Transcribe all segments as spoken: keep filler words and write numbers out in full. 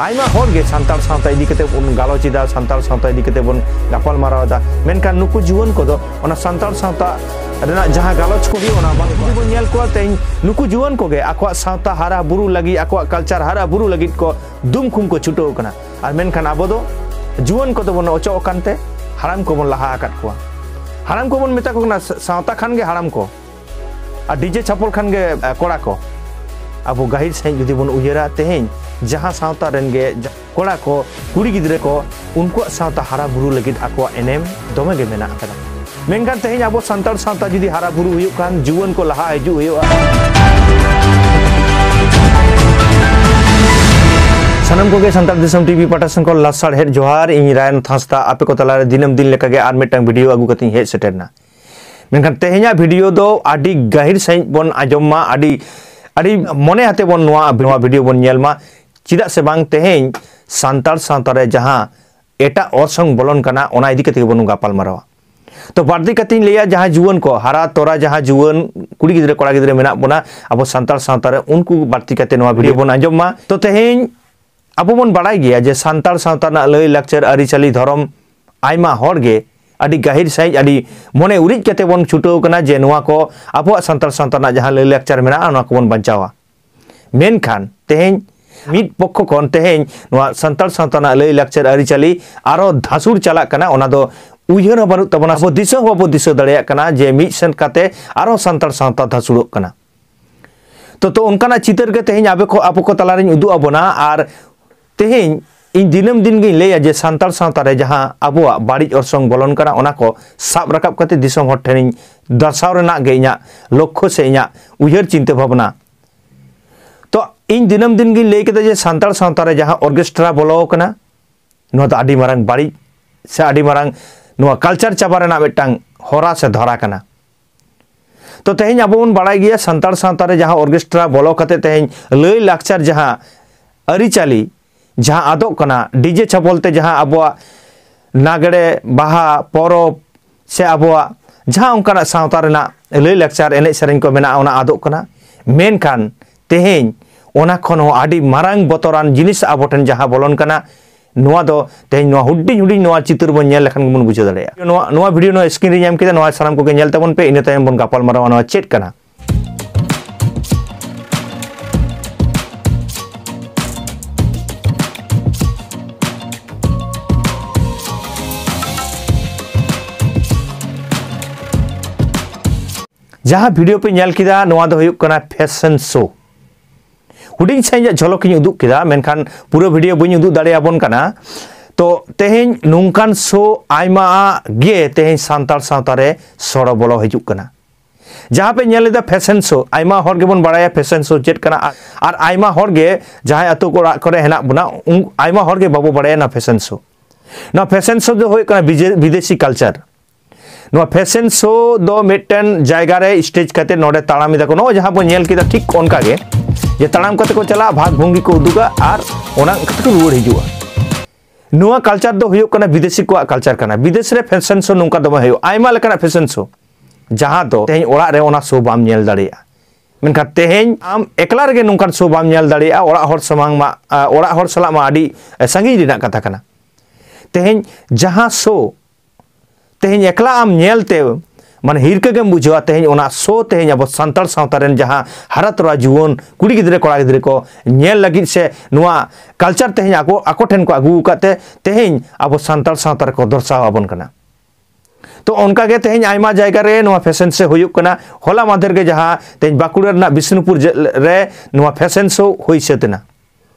ᱟᱭᱢᱟ ᱦᱚᱲ ᱜᱮ ᱥᱟᱱᱛᱟᱲ ᱥᱟᱶᱛᱟ ᱤᱫᱤ ᱠᱟᱛᱮ ᱵᱚᱱ ᱜᱟᱞᱚᱪ ᱮᱫᱟ, ᱥᱟᱱᱛᱟᱲ ᱥᱟᱶᱛᱟ ᱤᱫᱤ ᱠᱟᱛᱮ ᱵᱚᱱ ᱜᱟᱯᱟᱞ ᱢᱟᱨᱟᱣ ᱮᱫᱟ, ᱢᱮᱱᱠᱷᱟᱱ ᱱᱩᱠᱩ ᱡᱩᱣᱟᱹᱱ ᱠᱚᱫᱚ ᱚᱱᱟ ᱥᱟᱱᱛᱟᱲ ᱥᱟᱶᱛᱟ ᱨᱮᱱᱟᱜ ᱡᱟᱦᱟᱸ ᱜᱟᱞᱚᱪ ᱠᱚ ᱦᱩᱭᱩᱜ, ᱚᱱᱟ ᱵᱟᱝ ᱡᱩᱫᱤ ᱵᱚᱱ ᱧᱮᱞ ᱠᱚᱣᱟ, ᱛᱮᱦᱮᱧ ᱱᱩᱠᱩ ᱡᱩᱣᱟᱹᱱ ᱠᱚᱜᱮ ᱟᱠᱚᱣᱟᱜ ᱥᱟᱶᱛᱟ ᱦᱟᱨᱟ ᱵᱩᱨᱩ ᱞᱟᱹᱜᱤᱫ, ᱟᱠᱚᱣᱟᱜ culture ᱦᱟᱨᱟ ᱵᱩᱨᱩ ᱞᱟᱹᱜᱤᱫ ᱠᱚ ᱫᱩᱢ ᱠᱷᱩᱢ ᱠᱚ ᱪᱷᱩᱴᱟᱹᱣ ᱠᱟᱱᱟ᱾ ᱟᱨ ᱢᱮᱱᱠᱷᱟᱱ ᱟᱵᱚ ᱫᱚ ᱡᱩᱣᱟᱹᱱ ᱠᱚᱫᱚ ᱵᱚᱱ ᱚᱪᱚᱜ ᱟᱠᱟᱱ ᱛᱮ ᱦᱟᱲᱟᱢ ᱠᱚᱵᱚᱱ ᱞᱟᱦᱟ ᱟᱠᱟᱫ ᱠᱚᱣᱟ᱾ ᱦᱟᱲᱟᱢ ᱠᱚᱵᱚᱱ ᱢᱮᱛᱟ ᱠᱚ ᱠᱟᱱᱟ, ᱥᱟ-, ᱥᱟᱶᱛᱟ ᱠᱷᱟᱱ ᱜᱮ ᱦᱟᱲᱟᱢ ᱠᱚ᱾ ᱟᱨ ᱰᱤᱡᱮ ᱪᱷᱟᱯᱚᱞ ᱠᱷᱟᱱ ᱜᱮ, ᱟ, ᱠᱚᱲᱟ ᱠᱚ᱾ ᱟᱵᱚ ᱜᱟᱹᱦᱤᱨ ᱥᱟᱺᱦᱤᱡ ᱡᱩᱫᱤ ᱵᱚᱱ ᱩᱭᱦᱟᱹᱨᱟ, ᱛᱮᱦᱮᱧ ᱡᱟᱦᱟᱸ ᱥᱟᱶᱛᱟ ᱨᱮᱱ ᱜᱮ ᱡᱟ-, ᱠᱚᱲᱟ ᱠᱚ, ᱠᱩᱲᱤ ᱜᱤᱫᱽᱨᱟᱹ ᱠᱚ, ᱩᱱᱠᱩᱣᱟᱜ ᱥᱟᱶᱛᱟ ᱦᱟᱨᱟ ᱵᱩᱨᱩ ᱞᱟᱹᱜᱤᱫ ᱟᱠᱚᱣᱟᱜ ᱮᱱᱮᱢ ᱫᱚᱢᱮ ᱜᱮ ᱢᱮᱱᱟᱜ ᱟᱠᱟᱫᱟ᱾ ᱢᱮᱱᱠᱷᱟᱱ ᱛᱮᱦᱮᱧ ᱟᱵᱚ ᱥᱟᱱᱛᱟᱲ ᱥᱟᱶᱛᱟ ᱡᱩᱫᱤ ᱦᱟᱨᱟ ᱵᱩᱨᱩ ᱦᱩᱭᱩᱜ ᱠᱷᱟᱱ, ᱡᱩᱣᱟᱹᱱ ᱠᱚ ᱞᱟᱦᱟ ᱦᱤᱡᱩᱜ ᱦᱩᱭᱩᱜᱼᱟ᱾ ᱥᱟᱱᱟᱢ ᱠᱚᱜᱮ ᱥᱟᱱᱛᱟᱲ ᱫᱤᱥᱚᱢ ᱴᱤᱵᱷᱤ ᱯᱟᱦᱴᱟ ᱥᱮᱱ ᱠᱷᱚᱱ ᱞᱟᱥᱟᱲᱦᱮᱫ ᱡᱚᱦᱟᱨ᱾ ᱤᱧ ᱨᱟᱭᱚᱱ ᱦᱟᱸᱥᱫᱟ ᱟᱯᱮ ᱠᱚ ᱛᱟᱞᱟᱨᱮ ᱫᱤᱱᱟᱹᱢ ᱫᱤᱱ ᱞᱮᱠᱟᱜᱮ ᱟᱨ ᱢᱤᱫᱴᱟᱝ ᱵᱷᱤᱰᱤᱭᱳ ᱟᱹᱜᱩ ᱠᱟᱛᱮᱧ ᱦᱮᱡ ᱥᱮᱴᱮᱨ ᱮᱱᱟ᱾ ᱢᱮᱱᱠᱷᱟᱱ ᱛᱮᱦᱮᱧᱟᱜ ᱵᱷᱤᱰᱤᱭᱳ ᱫᱚ ᱟᱹᱰᱤ ᱜᱟᱹᱦᱤᱨ ᱥᱟᱺᱦᱤᱡ ᱵᱚᱱ ᱟᱸᱡᱚᱢ ᱢᱟ, ᱟᱹᱰᱤ, ᱟᱹᱰᱤ ᱢᱚᱱᱮ ᱟᱛᱮ ᱵᱚᱱ ᱱᱚᱣᱟ, ᱱᱚᱣᱟ ᱵᱷᱤᱰᱤᱭᱳ ᱵᱚᱱ ᱧᱮᱞ ᱢᱟ᱾ ᱪᱮᱫᱟᱜ ᱥᱮ ᱵᱟᱝ, ᱛᱮᱦᱮᱧ ᱥᱟᱱᱛᱟᱲ ᱥᱟᱶᱛᱟ ᱨᱮ ᱡᱟᱦᱟᱸ ᱮᱴᱟᱜ ᱚᱨᱥᱚᱝ ᱵᱚᱞᱚᱱ ᱠᱟᱱᱟ, ᱚᱱᱟ ᱤᱫᱤ ᱠᱟᱛᱮ ᱜᱮᱵᱚᱱ ᱜᱟᱯᱟᱞ ᱢᱟᱨᱟᱣᱟ᱾ ᱛᱚ, ᱵᱟᱹᱲᱛᱤ ᱠᱟᱛᱮᱧ ᱞᱟᱹᱭᱟ, ᱡᱟᱦᱟᱸ ᱡᱩᱣᱟᱹᱱ ᱠᱚ, ᱦᱟᱨᱟ ᱛᱚᱨᱟ ᱡᱟᱦᱟᱸ ᱡᱩᱣᱟᱹᱱ ᱠᱩᱲᱤ ᱜᱤᱫᱽᱨᱟᱹ, ᱠᱚᱲᱟ ᱜᱤᱫᱽᱨᱟᱹ ᱢᱮᱱᱟᱜ ᱵᱚᱱᱟ ᱟᱵᱚ ᱥᱟᱱᱛᱟᱲ ᱥᱟᱶᱛᱟ ᱨᱮ, ᱩᱱᱠᱩ ᱵᱟᱹᱲᱛᱤ ᱠᱟᱛᱮ ᱱᱚᱣᱟ ᱵᱷᱤᱰᱤᱭᱳ ᱵᱚᱱ ᱟᱸᱡᱚᱢ ᱢᱟ᱾ ᱛᱚ, ᱛᱮᱦᱮᱧ ᱟᱵᱚ ᱵᱚᱱ ᱵᱟᱲᱟᱭ ᱜᱮᱭᱟ ᱡᱮ ᱥᱟᱱᱛᱟᱲ ᱥᱟᱶᱛᱟ ᱨᱮᱱᱟᱜ ᱞᱟᱹᱭ ᱞᱟᱠᱪᱟᱨ, ᱟᱹᱨᱤᱪᱟᱹᱞᱤ, ᱫᱷᱚᱨᱚᱢ ᱟᱭᱢᱟ ᱦᱚᱲ ᱜᱮ ᱟᱹᱰᱤ ᱜᱟᱹᱦᱤᱨ ᱥᱟᱺᱦᱤᱡ, ᱟᱹᱰᱤ ᱢᱚᱱᱮ ᱩᱨᱤᱡ ᱠᱟᱛᱮ ᱵᱚᱱ ᱪᱷᱩᱴᱟᱹᱣ ᱠᱟᱱᱟ ᱡᱮ ᱱᱚᱣᱟ ᱠᱚ ᱟᱵᱚᱣᱟᱜ ᱥᱟᱱᱛᱟᱲ ᱥᱟᱶᱛᱟ ᱨᱮᱱᱟᱜ ᱡᱟᱦᱟᱸ ᱞᱟᱹᱭ ᱞᱟᱠᱪᱟᱨ ᱢᱮᱱᱟᱜᱼᱟ, ᱚᱱᱟ ᱠᱚᱵᱚᱱ ᱵᱟᱧᱪᱟᱣᱟ᱾ ᱢᱮᱱᱠᱷᱟᱱ ᱛᱮᱦᱮᱧ ᱢᱤᱫ ᱯᱚᱠᱠᱷᱚ ᱠᱷᱚᱱ ᱛᱮᱦᱮᱧ ᱱᱚᱣᱟ ᱥᱟᱱᱛᱟᱲ ᱥᱟᱶᱛᱟ ᱨᱮᱱᱟᱜ ᱞᱟᱹᱭ ᱞᱟᱠᱪᱟᱨ ᱟᱹᱨᱤᱪᱟᱹᱞᱤ ᱟᱨᱚ ᱫᱷᱟᱥᱩᱲ ᱪᱟᱞᱟᱜ ᱠᱟᱱᱟ, ᱚᱱᱟ ᱫᱚ ᱩᱭᱦᱟᱹᱨ ᱦᱚᱸ ᱵᱟᱹᱱᱩᱜ ᱛᱟᱵᱚᱱᱟ᱾ ᱟᱵᱚ ᱫᱤᱥᱟᱹ ᱦᱚᱸ ᱵᱟᱵᱚ ᱫᱤᱥᱟᱹ ᱫᱟᱲᱮᱭᱟᱜ ᱠᱟᱱᱟ ᱡᱮ ᱢᱤᱫ ᱥᱮᱱ ᱠᱟᱛᱮ ᱟᱨᱚ ᱥᱟᱱᱛᱟᱲ ᱥᱟᱶᱛᱟ ᱫᱷᱟᱥᱩᱲᱚᱜ ᱠᱟᱱᱟ᱾ ᱛᱚ, ᱛᱚ ᱚᱱᱠᱟᱱᱟᱜ ᱪᱤᱛᱟᱹᱨ ᱜᱮ ᱛᱮᱦᱮᱧ ᱟᱵᱚ ᱠᱚ, ᱟᱵᱚ ᱠᱚ ᱛᱟᱞᱟᱨᱤᱧ ᱩᱫᱩᱜ ᱟᱵᱚᱱᱟ᱾ ᱟᱨ ᱛᱮᱦᱮᱧ ᱤᱧ ᱫᱤᱱᱟᱹᱢ ᱫᱤᱱ ᱜᱤᱧ ᱞᱟᱹᱭᱟ ᱡᱮ ᱥᱟᱱᱛᱟᱲ ᱥᱟᱶᱛᱟ ᱨᱮ ᱡᱟᱦᱟᱸ ᱟᱵᱚᱣᱟᱜ ᱵᱟᱹᱲᱤᱡ ᱚᱨᱥᱚᱝ ᱵᱚᱞᱚᱱ ᱠᱟᱱᱟ, ᱚᱱᱟ ᱠᱚ ᱥᱟᱵ ᱨᱟᱠᱟᱵ ᱠᱟᱛᱮ ᱫᱤᱥᱚᱢ ᱦᱚᱲ ᱴᱷᱮᱱᱤᱧ ᱫᱟᱨᱥᱟᱣ ᱨᱮᱱᱟᱜ ᱜᱮ ᱤᱧᱟᱹᱜ ᱞᱚᱠᱠᱷᱚ ᱥᱮ ᱤᱧᱟᱹᱜ ᱩᱭᱦᱟᱹᱨ ᱪᱤᱱᱛᱟᱹ ᱵᱷᱟᱵᱽᱱᱟ᱾ ᱛᱚ, ᱤᱧ ᱫᱤᱱᱟᱹᱢ ᱫᱤᱱ ᱜᱤᱧ ᱞᱟᱹᱭ ᱠᱮᱫᱟ ᱡᱮ ᱥᱟᱱᱛᱟᱲ ᱥᱟᱶᱛᱟ ᱨᱮ ᱡᱟᱦᱟᱸ ᱚᱨᱠᱮᱥᱴᱨᱟ ᱵᱚᱞᱚ ᱟᱠᱟᱱᱟ, ᱱᱚᱣᱟ ᱫᱚ ᱟᱹᱰᱤ ᱢᱟᱨᱟᱝ ᱵᱟᱹᱲᱤᱡ ᱥᱮ ᱟᱹᱰᱤ ᱢᱟᱨᱟᱝ ᱱᱚᱣᱟ ᱠᱟᱞᱪᱟᱨ ᱪᱟᱵᱟ ᱨᱮᱱᱟᱜ ᱢᱤᱫᱴᱟᱝ ᱦᱚᱨᱟ ᱥᱮ ᱫᱷᱟᱨᱟ ᱠᱟᱱᱟ᱾ ᱛᱚ, ᱛᱮᱦᱮᱧ ᱟᱵᱚ ᱵᱚᱱ ᱵᱟᱲᱟᱭ ᱜᱮᱭᱟ, ᱥᱟᱱᱛᱟᱲ ᱥᱟᱶᱛᱟ ᱨᱮ ᱡᱟᱦᱟᱸ ᱚᱨᱠᱮᱥᱴᱨᱟ ᱵᱚᱞᱚ ᱠᱟᱛᱮ ᱛᱮᱦᱮᱧ ᱞᱟᱹᱭ ᱞᱟᱠᱪᱟᱨ ᱡᱟᱦᱟᱸ ᱟᱹᱨᱤᱪᱟᱹᱞᱤ ᱡᱟᱦᱟᱸ ᱟᱫᱚᱜ ᱠᱟᱱᱟ, ᱰᱤᱡᱮ ᱪᱷᱟᱯᱚᱞ ᱛᱮ ᱡᱟᱦᱟᱸ ᱟᱵᱚᱣᱟᱜ ᱞᱟᱜᱽᱲᱮ, ᱵᱟᱦᱟ, ᱯᱚᱨᱚᱵᱽ ᱥᱮ ᱟᱵᱚᱣᱟᱜ ᱡᱟᱦᱟᱸ ᱚᱱᱠᱟᱱᱟᱜ ᱥᱟᱶᱛᱟ ᱨᱮᱱᱟᱜ ᱞᱟᱹᱭ ᱞᱟᱠᱪᱟᱨ, ᱮᱱᱮᱡ ᱥᱮᱨᱮᱧ ᱠᱚ ᱢᱮᱱᱟᱜᱼᱟ, ᱚᱱᱟ ᱟᱫᱚᱜ ᱠᱟᱱᱟ᱾ ᱢᱮᱱᱠᱷᱟᱱ ᱛᱮᱦᱮᱧ ᱚᱱᱟ ᱠᱷᱚᱱ ᱦᱚᱸ ᱟᱹᱰᱤ ᱢᱟᱨᱟᱝ ᱵᱚᱛᱚᱨᱟᱱ ᱡᱤᱱᱤᱥ ᱟᱵᱚ ᱴᱷᱮᱱ ᱡᱟᱦᱟᱸ ᱵᱚᱞᱚᱱ ᱠᱟᱱᱟ, ᱱᱚᱣᱟ ᱫᱚ ᱛᱮᱦᱮᱧ ᱱᱚᱣᱟ ᱦᱩᱰᱤᱧ ᱦᱩᱰᱤᱧ ᱱᱚᱣᱟ ᱪᱤᱛᱟᱹᱨ ᱵᱚᱱ ᱧᱮᱞ ᱞᱮᱠᱷᱟᱱ ᱜᱮᱵᱚᱱ ᱵᱩᱡᱷᱟᱹᱣ ᱫᱟᱲᱮᱭᱟᱜᱼᱟ᱾ ᱱᱚᱣᱟ, ᱱᱚᱣᱟ ᱵᱷᱤᱰᱤᱭᱳ ᱱᱚᱣᱟ ᱥᱠᱨᱤᱱ ᱨᱮ ᱧᱟᱢ ᱠᱮᱫᱟ, ᱱᱚᱣᱟ ᱥᱟᱱᱟᱢ ᱠᱚᱜᱮ ᱧᱮᱞ ᱛᱟᱵᱚᱱ ᱯᱮ, ᱤᱱᱟᱹ ᱛᱟᱭᱚᱢ ᱵᱚᱱ ᱜᱟᱯᱟᱞ ᱢᱟᱨᱟᱣᱟ ᱱᱚᱣᱟ ᱪᱮᱫ ᱠᱟᱱᱟ᱾ ᱡᱟᱦᱟᱸ ᱵᱷᱤᱰᱤᱭᱳ ᱯᱮ ᱧᱮᱞ ᱠᱮᱫᱟ, ᱱᱚᱣᱟ ᱫᱚ ᱦᱩᱭᱩᱜ ᱠᱟᱱᱟ ᱯᱷᱮᱥᱚᱱ ᱥᱳ᱾ ᱦᱩᱰᱤᱧ ᱥᱟᱺᱦᱤᱡ ᱡᱷᱚᱞᱚᱠ ᱤᱧ ᱩᱫᱩᱜ ᱠᱮᱫᱟ, ᱢᱮᱱᱠᱷᱟᱱ ᱯᱩᱨᱟᱹ ᱵᱷᱤᱰᱤᱭᱳ ᱵᱟᱹᱧ ᱩᱫᱩᱜ ᱫᱟᱲᱮᱭᱟᱵᱚᱱ ᱠᱟᱱᱟ᱾ ᱛᱚ ᱛᱮᱦᱮᱧ ᱱᱚᱝᱠᱟᱱ ᱥᱳ ᱟᱭᱢᱟ ᱜᱮ ᱛᱮᱦᱮᱧ ᱥᱟᱱᱛᱟᱲ ᱥᱟᱶᱛᱟ ᱨᱮ ᱥᱚᱲᱚ ᱵᱚᱞᱚ ᱦᱤᱡᱩᱜ ᱠᱟᱱᱟ᱾ ᱡᱟᱦᱟᱸ ᱯᱮ ᱧᱮᱞ ᱮᱫᱟ ᱯᱷᱮᱥᱚᱱ ᱥᱳ, ᱟᱭᱢᱟ ᱦᱚᱲ ᱜᱮᱵᱚᱱ ᱵᱟᱲᱟᱭᱟ ᱯᱷᱮᱥᱚᱱ ᱥᱳ ᱪᱮᱫ ᱠᱟᱱᱟ, ᱟᱨ, ᱟᱨ ᱟᱭᱢᱟ ᱦᱚᱲ ᱜᱮ ᱡᱟᱦᱟᱸᱭ ᱟᱹᱛᱩ ᱚᱲᱟᱜ ᱠᱚᱨᱮ ᱦᱮᱱᱟᱜ ᱵᱚᱱᱟ, ᱩᱱ, ᱟᱭᱢᱟ ᱦᱚᱲ ᱜᱮ ᱵᱟᱵᱚ ᱵᱟᱲᱟᱭᱟ ᱱᱚᱣᱟ ᱯᱷᱮᱥᱚᱱ ᱥᱳ᱾ ᱱᱚᱣᱟ ᱯᱷᱮᱥᱚᱱ ᱥᱳ ᱫᱚ ᱦᱩᱭᱩᱜ ᱠᱟᱱᱟ ᱵᱤᱡᱮ-, ᱵᱤᱫᱮᱥᱤ ᱠᱟᱞᱪᱟᱨ᱾ ᱱᱚᱣᱟ ᱯᱷᱮᱥᱚᱱ ᱥᱳ ᱫᱚ ᱢᱤᱫᱴᱮᱱ ᱡᱟᱭᱜᱟ ᱨᱮ ᱥᱴᱮᱡᱽ ᱠᱟᱛᱮ ᱱᱚᱰᱮ ᱛᱟᱲᱟᱢ ᱮᱫᱟ ᱠᱚ, ᱱᱚᱜᱼᱚᱭ ᱡᱟᱦᱟᱸ ᱵᱚᱱ ᱧᱮᱞ ᱠᱮᱫᱟ ᱴᱷᱤᱠ ᱚᱱᱠᱟ ᱜᱮ, ᱡᱮ ᱛᱟᱲᱟᱢ ᱠᱟᱛᱮ ᱠᱚ ᱪᱟᱞᱟᱜᱼᱟ, ᱵᱷᱟᱜᱽ ᱵᱷᱚᱝᱜᱤ ᱠᱚ ᱩᱫᱩᱜᱟ ᱟᱨ ᱚᱱᱟ ᱠᱟᱛᱮ ᱠᱚ ᱨᱩᱣᱟᱹᱲ ᱦᱤᱡᱩᱜᱼᱟ᱾ ᱱᱚᱣᱟ ᱠᱟᱞᱪᱟᱨ ᱫᱚ ᱦᱩᱭᱩᱜ ᱠᱟᱱᱟ ᱵᱤᱫᱮᱥᱤ ᱠᱚᱣᱟᱜ ᱠᱟᱞᱪᱟᱨ ᱠᱟᱱᱟ᱾ ᱵᱤᱫᱮᱥ ᱨᱮ ᱯᱷᱮᱥᱚᱱ ᱥᱳ ᱱᱚᱝᱠᱟ ᱫᱚᱢᱮ ᱦᱩᱭᱩᱜᱼᱟ, ᱟᱭᱢᱟ ᱞᱮᱠᱟᱱᱟᱜ ᱯᱷᱮᱥᱚᱱ ᱥᱳ, ᱡᱟᱦᱟᱸ ᱫᱚ ᱛᱮᱦᱮᱧ ᱚᱲᱟᱜ ᱨᱮ ᱚᱱᱟ ᱥᱳ ᱵᱟᱢ ᱧᱮᱞ ᱫᱟᱲᱮᱭᱟᱜᱼᱟ᱾ ᱢᱮᱱᱠᱷᱟᱱ ᱛᱮᱦᱮᱧ ᱟᱢ ᱮᱠᱞᱟ ᱨᱮᱜᱮ ᱱᱚᱝᱠᱟᱱ ᱥᱳ ᱵᱟᱢ ᱧᱮᱞ ᱫᱟᱲᱮᱭᱟᱜᱼᱟ, ᱚᱲᱟᱜ ᱦᱚᱲ ᱥᱟᱢᱟᱝ ᱢᱟ, ᱟ, ᱚᱲᱟᱜ ᱦᱚᱲ ᱥᱟᱞᱟᱜ ᱢᱟ ᱟᱹᱰᱤ ᱥᱟᱺᱜᱤᱧ ᱨᱮᱱᱟᱜ ᱠᱟᱛᱷᱟ ᱠᱟᱱᱟ᱾ ᱛᱮᱦᱮᱧ ᱡᱟᱦᱟᱸ ᱥᱳ ᱛᱮᱦᱮᱧ ᱮᱠᱞᱟ ᱟᱢ ᱧᱮᱞ ᱛᱮ ᱢᱟᱱᱮ ᱦᱤᱨᱠᱟᱹ ᱜᱮᱢ ᱵᱩᱡᱷᱟᱹᱣᱟ᱾ ᱛᱮᱦᱮᱧ ᱚᱱᱟ ᱥᱳ ᱛᱮᱦᱮᱧ ᱟᱵᱚ ᱥᱟᱱᱛᱟᱲ ᱥᱟᱶᱛᱟ ᱨᱮᱱ ᱡᱟᱦᱟᱸ ᱦᱟᱨᱟ ᱛᱚᱨᱟ ᱡᱩᱣᱟᱹᱱ ᱠᱩᱲᱤ ᱜᱤᱫᱽᱨᱟᱹ ᱠᱚᱲᱟ ᱜᱤᱫᱽᱨᱟᱹ ᱠᱚ ᱧᱮᱞ ᱞᱟᱹᱜᱤᱫ ᱥᱮ ᱱᱚᱣᱟ ᱠᱟᱞᱪᱟᱨ ᱛᱮᱦᱮᱧ ᱟᱠᱚ, ᱟᱠᱚ ᱴᱷᱮᱱ ᱠᱚ ᱟᱹᱜᱩ ᱟᱠᱟᱫ ᱛᱮ ᱛᱮᱦᱮᱧ ᱟᱵᱚ ᱥᱟᱱᱛᱟᱲ ᱥᱟᱶᱛᱟ ᱨᱮᱠᱚ ᱫᱚᱨᱥᱟᱣ ᱟᱵᱚᱱ ᱠᱟᱱᱟ᱾ ᱛᱚ ᱚᱱᱠᱟ ᱜᱮ ᱛᱮᱦᱮᱧ ᱟᱭᱢᱟ ᱡᱟᱭᱜᱟ ᱨᱮ ᱱᱚᱣᱟ ᱯᱷᱮᱥᱚᱱ ᱥᱳ ᱦᱩᱭᱩᱜ ᱠᱟᱱᱟ᱾ ᱦᱚᱞᱟ ᱢᱟᱫᱷᱮᱨ ᱜᱮ ᱡᱟᱦᱟᱸ ᱛᱮᱦᱮᱧ ᱵᱟᱸᱠᱩᱲᱟ ᱨᱮᱱᱟᱜ ᱵᱤᱥᱱᱩᱯᱩᱨ ᱡᱮ-, ᱨᱮ ᱱᱚᱣᱟ ᱯᱷᱮᱥᱚᱱ ᱥᱳ ᱦᱩᱭ ᱥᱟᱹᱛ ᱮᱱᱟ᱾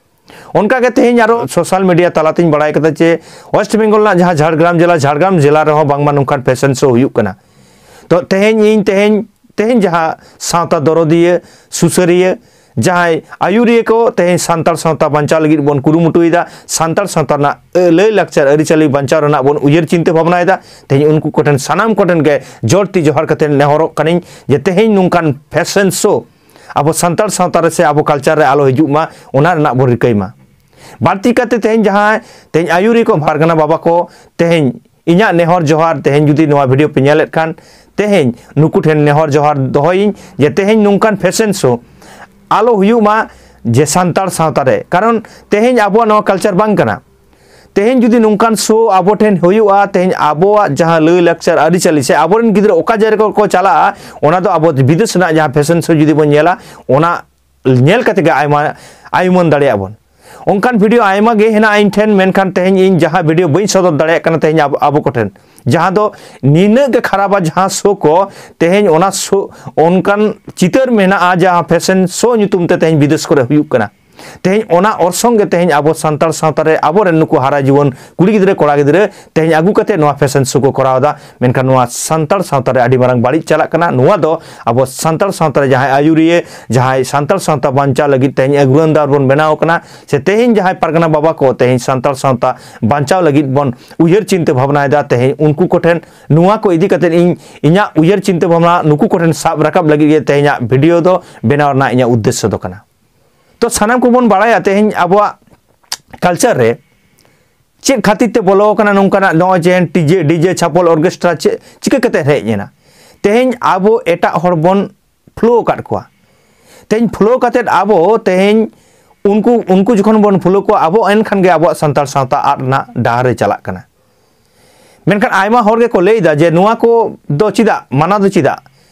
ᱚᱱᱠᱟ ᱜᱮ ᱛᱮᱦᱮᱧ ᱟᱨᱚ ᱥᱳᱥᱟᱞ ᱢᱤᱰᱤᱭᱟ ᱛᱟᱞᱟᱛᱮᱧ ᱵᱟᱲᱟᱭ ᱠᱟᱫᱟ ᱡᱮ ᱳᱭᱮᱥᱴ ᱵᱮᱝᱜᱚᱞ ᱨᱮᱱᱟᱜ ᱡᱟᱦᱟᱸ ᱡᱷᱟᱲᱜᱨᱟᱢ ᱡᱮᱞᱟ, ᱡᱷᱟᱲᱜᱨᱟᱢ ᱡᱮᱞᱟ ᱨᱮᱦᱚᱸ ᱵᱟᱝᱢᱟ ᱱᱚᱝᱠᱟᱱ ᱯᱷᱮᱥᱚᱱ ᱥᱳ ᱦᱩᱭᱩᱜ ᱠᱟᱱᱟ᱾ ᱛᱚ ᱛᱮᱦᱮᱧ ᱤᱧ ᱛᱮᱦᱮᱧ, ᱛᱮᱦᱮᱧ ᱡᱟᱦᱟᱸ ᱥᱟᱶᱛᱟ ᱫᱚᱨᱚᱫᱤᱭᱟᱹ, ᱥᱩᱥᱟᱹᱨᱤᱭᱟᱹ, ᱡᱟᱦᱟᱸᱭ ᱟᱹᱭᱩᱨᱤᱭᱟᱹ ᱠᱚ ᱛᱮᱦᱮᱧ ᱥᱟᱱᱛᱟᱲ ᱥᱟᱶᱛᱟ ᱵᱟᱧᱪᱟᱣ ᱞᱟᱹᱜᱤᱫ ᱵᱚᱱ ᱠᱩᱨᱩᱢᱩᱴᱩᱭᱮᱫᱟ, ᱥᱟᱱᱛᱟᱲ ᱥᱟᱶᱛᱟ ᱨᱮᱱᱟᱜ, ᱮ, ᱞᱟᱹᱭ ᱞᱟᱠᱪᱟᱨ ᱟᱹᱨᱤᱪᱟᱹᱞᱤ ᱵᱟᱧᱪᱟᱣ ᱨᱮᱱᱟᱜ ᱵᱚᱱ ᱩᱭᱦᱟᱹᱨ ᱪᱤᱱᱛᱟᱹ ᱵᱷᱟᱵᱽᱱᱟᱭᱮᱫᱟ, ᱛᱮᱦᱮᱧ ᱩᱱᱠᱩ ᱠᱚᱴᱷᱮᱱ, ᱥᱟᱱᱟᱢ ᱠᱚᱴᱷᱮᱱ ᱜᱮ ᱡᱳᱨ ᱛᱤ ᱡᱚᱦᱟᱨ ᱠᱟᱛᱮ ᱱᱮᱦᱚᱨᱚᱜ ᱠᱟᱹᱱᱟᱹᱧ ᱡᱮ ᱛᱮᱦᱮᱧ ᱱᱚᱝᱠᱟᱱ ᱯᱷᱮᱥᱚᱱ ᱥᱳ ᱟᱵᱚ ᱥᱟᱱᱛᱟᱲ ᱥᱟᱶᱛᱟ ᱨᱮ ᱥᱮ ᱟᱵᱚ ᱠᱟᱞᱪᱟᱨ ᱨᱮ ᱟᱞᱚ ᱦᱤᱡᱩᱜ ᱢᱟ, ᱚᱱᱟ ᱨᱮᱱᱟᱜ ᱵᱚᱱ ᱨᱤᱠᱟᱹᱭ ᱢᱟ᱾ ᱵᱟᱹᱲᱛᱤ ᱠᱟᱛᱮ ᱛᱮᱦᱮᱧ ᱡᱟᱦᱟᱸᱭ ᱛᱮᱦᱮᱧ ᱟᱹᱭᱩᱨᱤᱭᱟᱹ ᱠᱚ ᱯᱟᱨᱜᱟᱱᱟ ᱵᱟᱵᱟ ᱠᱚ, ᱛᱮᱦᱮᱧ ᱤᱧᱟᱹᱜ ᱱᱮᱦᱚᱨ ᱡᱚᱦᱟᱨ, ᱛᱮᱦᱮᱧ ᱡᱩᱫᱤ ᱱᱚᱣᱟ ᱵᱷᱤᱰᱤᱭᱳ ᱯᱮ ᱧᱮᱞᱮᱫ ᱠᱷᱟᱱ, ᱛᱮᱦᱮᱧ ᱱᱩᱠᱩ ᱴᱷᱮᱱ ᱱᱮᱦᱚᱨ ᱡᱚᱦᱟᱨ ᱫᱚᱦᱚᱭᱤᱧ ᱡᱮ ᱛᱮᱦᱮᱧ ᱱᱚᱝᱠᱟᱱ ᱯᱷᱮᱥᱚᱱ ᱥᱳ ᱟᱞᱚ ᱦᱩᱭᱩᱜ ᱢᱟ᱾ ᱡᱮ ᱥᱟᱱᱛᱟᱲ ᱥᱟᱶᱛᱟ ᱨᱮ, ᱠᱟᱨᱚᱱ ᱛᱮᱦᱮᱧ ᱟᱵᱚᱣᱟᱜ ᱱᱚᱣᱟ ᱠᱟᱞᱪᱟᱨ ᱵᱟᱝ ᱠᱟᱱᱟ᱾ ᱛᱮᱦᱮᱧ ᱡᱩᱫᱤ ᱱᱚᱝᱠᱟᱱ ᱥᱳ ᱟᱵᱚ ᱴᱷᱮᱱ ᱦᱩᱭᱩᱜᱼᱟ, ᱛᱮᱦᱮᱧ ᱟᱵᱚᱣᱟᱜ ᱡᱟᱦᱟᱸ ᱞᱟᱹᱭ ᱞᱟᱠᱪᱟᱨ ᱟᱹᱨᱤᱪᱟᱹᱞᱤ ᱥᱮ ᱟᱵᱚᱨᱮᱱ ᱜᱤᱫᱽᱨᱟᱹ ᱚᱠᱟ ᱡᱟᱭᱜᱟ ᱠᱚ ᱪᱟᱞᱟᱜᱼᱟ, ᱚᱱᱟ ᱫᱚ ᱟᱵᱚ ᱵᱤᱫᱮᱥ ᱨᱮᱱᱟᱜ ᱡᱟᱦᱟᱸ ᱯᱷᱮᱥᱚᱱ ᱥᱳ ᱡᱩᱫᱤ ᱵᱚᱱ ᱧᱮᱞᱟ, ᱚᱱᱟ ᱧᱮᱞ ᱠᱟᱛᱮ ᱜᱮ ᱟᱭᱢᱟ ᱟᱭᱩᱢᱟᱹᱱ ᱫᱟᱲᱮᱭᱟᱜᱼᱟ ᱵᱚᱱ᱾ ᱚᱱᱠᱟᱱ ᱵᱷᱤᱰᱤᱭᱳ ᱟᱭᱢᱟ ᱜᱮ ᱦᱮᱱᱟᱜᱼᱟ ᱤᱧ ᱴᱷᱮᱱ, ᱢᱮᱱᱠᱷᱟᱱ ᱛᱮᱦᱮᱧ ᱤᱧ ᱡᱟᱦᱟᱸ ᱵᱷᱤᱰᱤᱭᱳ ᱵᱟᱹᱧ ᱥᱚᱫᱚᱨ ᱫᱟᱲᱮᱭᱟᱜ ᱠᱟᱱᱟ ᱛᱮᱦᱮᱧ ᱟᱵᱚ, ᱟᱵᱚ ᱠᱚᱴᱷᱮᱱ, ᱡᱟᱦᱟᱸ ᱫᱚ ᱱᱤᱱᱟᱹᱜ ᱜᱮ ᱠᱷᱟᱨᱟᱯᱟ, ᱡᱟᱦᱟᱸ ᱥᱳ ᱠᱚ ᱛᱮᱦᱮᱧ ᱚᱱᱟ ᱥᱳ, ᱚᱱᱠᱟᱱ ᱪᱤᱛᱟᱹᱨ ᱢᱮᱱᱟᱜᱼᱟ ᱡᱟᱦᱟᱸ ᱯᱷᱮᱥᱚᱱ ᱥᱳ ᱧᱩᱛᱩᱢ ᱛᱮ ᱛᱮᱦᱮᱧ ᱵᱤᱫᱮᱥ ᱠᱚᱨᱮ ᱦᱩᱭᱩᱜ ᱠᱟᱱᱟ᱾ ᱛᱮᱦᱮᱧ ᱚᱱᱟ ᱚᱨᱥᱚᱝ ᱜᱮ ᱛᱮᱦᱮᱧ ᱟᱵᱚ ᱥᱟᱱᱛᱟᱲ ᱥᱟᱶᱛᱟ ᱨᱮ ᱟᱵᱚᱨᱮᱱ ᱱᱩᱠᱩ ᱦᱟᱨᱟ ᱡᱩᱣᱟᱹᱱ ᱠᱩᱲᱤ ᱜᱤᱫᱽᱨᱟᱹ, ᱠᱚᱲᱟ ᱜᱤᱫᱽᱨᱟᱹ ᱛᱮᱦᱮᱧ ᱟᱹᱜᱩ ᱠᱟᱛᱮ ᱱᱚᱣᱟ ᱯᱷᱮᱥᱚᱱ ᱥᱳ ᱠᱚ ᱠᱚᱨᱟᱣ ᱮᱫᱟ᱾ ᱢᱮᱱᱠᱷᱟᱱ ᱱᱚᱣᱟ ᱥᱟᱱᱛᱟᱲ ᱥᱟᱶᱛᱟ ᱨᱮ ᱟᱹᱰᱤ ᱢᱟᱨᱟᱝ ᱵᱟᱹᱲᱤᱡ ᱪᱟᱞᱟᱜ ᱠᱟᱱᱟ᱾ ᱱᱚᱣᱟ ᱫᱚ ᱟᱵᱚ ᱥᱟᱱᱛᱟᱲ ᱥᱟᱶᱛᱟ ᱨᱮ ᱡᱟᱦᱟᱸᱭ ᱟᱹᱭᱩᱨᱤᱭᱟᱹ, ᱡᱟᱦᱟᱸᱭ ᱥᱟᱱᱛᱟᱲ ᱥᱟᱶᱛᱟ ᱵᱟᱧᱪᱟᱣ ᱞᱟᱹᱜᱤᱫ ᱛᱮᱦᱮᱧ ᱟᱹᱜᱩᱣᱟᱹᱱᱫᱟᱨ ᱵᱚᱱ ᱵᱮᱱᱟᱣ ᱠᱟᱱᱟ, ᱥᱮ ᱛᱮᱦᱮᱧ ᱡᱟᱦᱟᱸᱭ ᱯᱟᱨᱜᱟᱱᱟ ᱵᱟᱵᱟ ᱠᱚ ᱛᱮᱦᱮᱧ ᱥᱟᱱᱛᱟᱲ ᱥᱟᱶᱛᱟ ᱵᱟᱧᱪᱟᱣ ᱞᱟᱹᱜᱤᱫ ᱵᱚᱱ ᱩᱭᱦᱟᱹᱨ ᱪᱤᱱᱛᱟᱹ ᱵᱷᱟᱵᱽᱱᱟᱭᱮᱫᱟ, ᱛᱮᱦᱮᱧ ᱩᱱᱠᱩ ᱠᱚᱴᱷᱮᱱ ᱱᱚᱣᱟ ᱠᱚ ᱤᱫᱤ ᱠᱟᱛᱮ ᱤᱧ ᱤᱧᱟᱹᱜ ᱩᱭᱦᱟᱹᱨ ᱪᱤᱱᱛᱟᱹ ᱵᱷᱟᱵᱽᱱᱟ ᱱᱩᱠᱩ ᱠᱚᱴᱷᱮᱱ ᱥᱟᱵ ᱨᱟᱠᱟᱵ ᱞᱟᱹᱜᱤᱫ ᱜᱮ ᱛᱮᱦᱮᱧᱟᱜ ᱵᱷᱤᱰᱤᱭᱳ ᱫᱚ ᱵᱮᱱᱟᱣ ᱨᱮᱱᱟᱜ ᱤᱧᱟᱹᱜ ᱩᱫᱽᱫᱮᱥᱥᱚ ᱫᱚ ᱠᱟᱱᱟ᱾ ᱛᱚ ᱥᱟᱱᱟᱢ ᱠᱚᱵᱚᱱ ᱵᱟᱲᱟᱭᱟ ᱛᱮᱦᱮᱧ ᱟᱵᱚᱣᱟᱜ ᱠᱟᱞᱪᱟᱨ ᱨᱮ ᱪᱮᱫ ᱠᱷᱟᱹᱛᱤᱨ ᱛᱮ ᱵᱚᱞᱚ ᱟᱠᱟᱱᱟ ᱱᱚᱝᱠᱟᱱᱟᱜ, ᱱᱚᱜᱼᱚᱭ ᱡᱮ ᱰᱤᱡᱮ, ᱰᱤᱡᱮ ᱪᱷᱟᱯᱚᱞ ᱚᱨᱠᱮᱥᱴᱨᱟ ᱪᱮᱫ ᱪᱤᱠᱟᱹ ᱠᱟᱛᱮ ᱦᱮᱡ ᱮᱱᱟ? ᱛᱮᱦᱮᱧ ᱟᱵᱚ ᱮᱴᱟᱜ ᱦᱚᱲ ᱵᱚᱱ ᱯᱷᱞᱳ ᱟᱠᱟᱫ ᱠᱚᱣᱟ᱾ ᱛᱮᱦᱮᱧ ᱯᱷᱞᱳ ᱠᱟᱛᱮᱫ ᱟᱵᱚ ᱛᱮᱦᱮᱧ ᱩᱱᱠᱩ, ᱩᱱᱠᱩ ᱡᱚᱠᱷᱚᱱ ᱵᱚᱱ ᱯᱷᱞᱳ ᱠᱚᱣᱟ, ᱟᱵᱚ ᱮᱱᱠᱷᱟᱱ ᱜᱮ ᱟᱵᱚᱣᱟᱜ ᱥᱟᱱᱛᱟᱲ ᱥᱟᱶᱛᱟ ᱟᱫ ᱨᱮᱱᱟᱜ ᱰᱟᱦᱟᱨ ᱨᱮ ᱪᱟᱞᱟᱜ ᱠᱟᱱᱟ᱾ ᱢᱮᱱᱠᱷᱟᱱ ᱟᱭᱢᱟ ᱦᱚᱲ ᱜᱮᱠᱚ ᱞᱟᱹᱭ ᱮᱫᱟ ᱡᱮ ᱱᱚᱣᱟ ᱠᱚ ᱫᱚ ᱪᱮᱫᱟᱜ, ᱢᱟᱱᱟ ᱫᱚ ᱪᱮᱫᱟᱜ?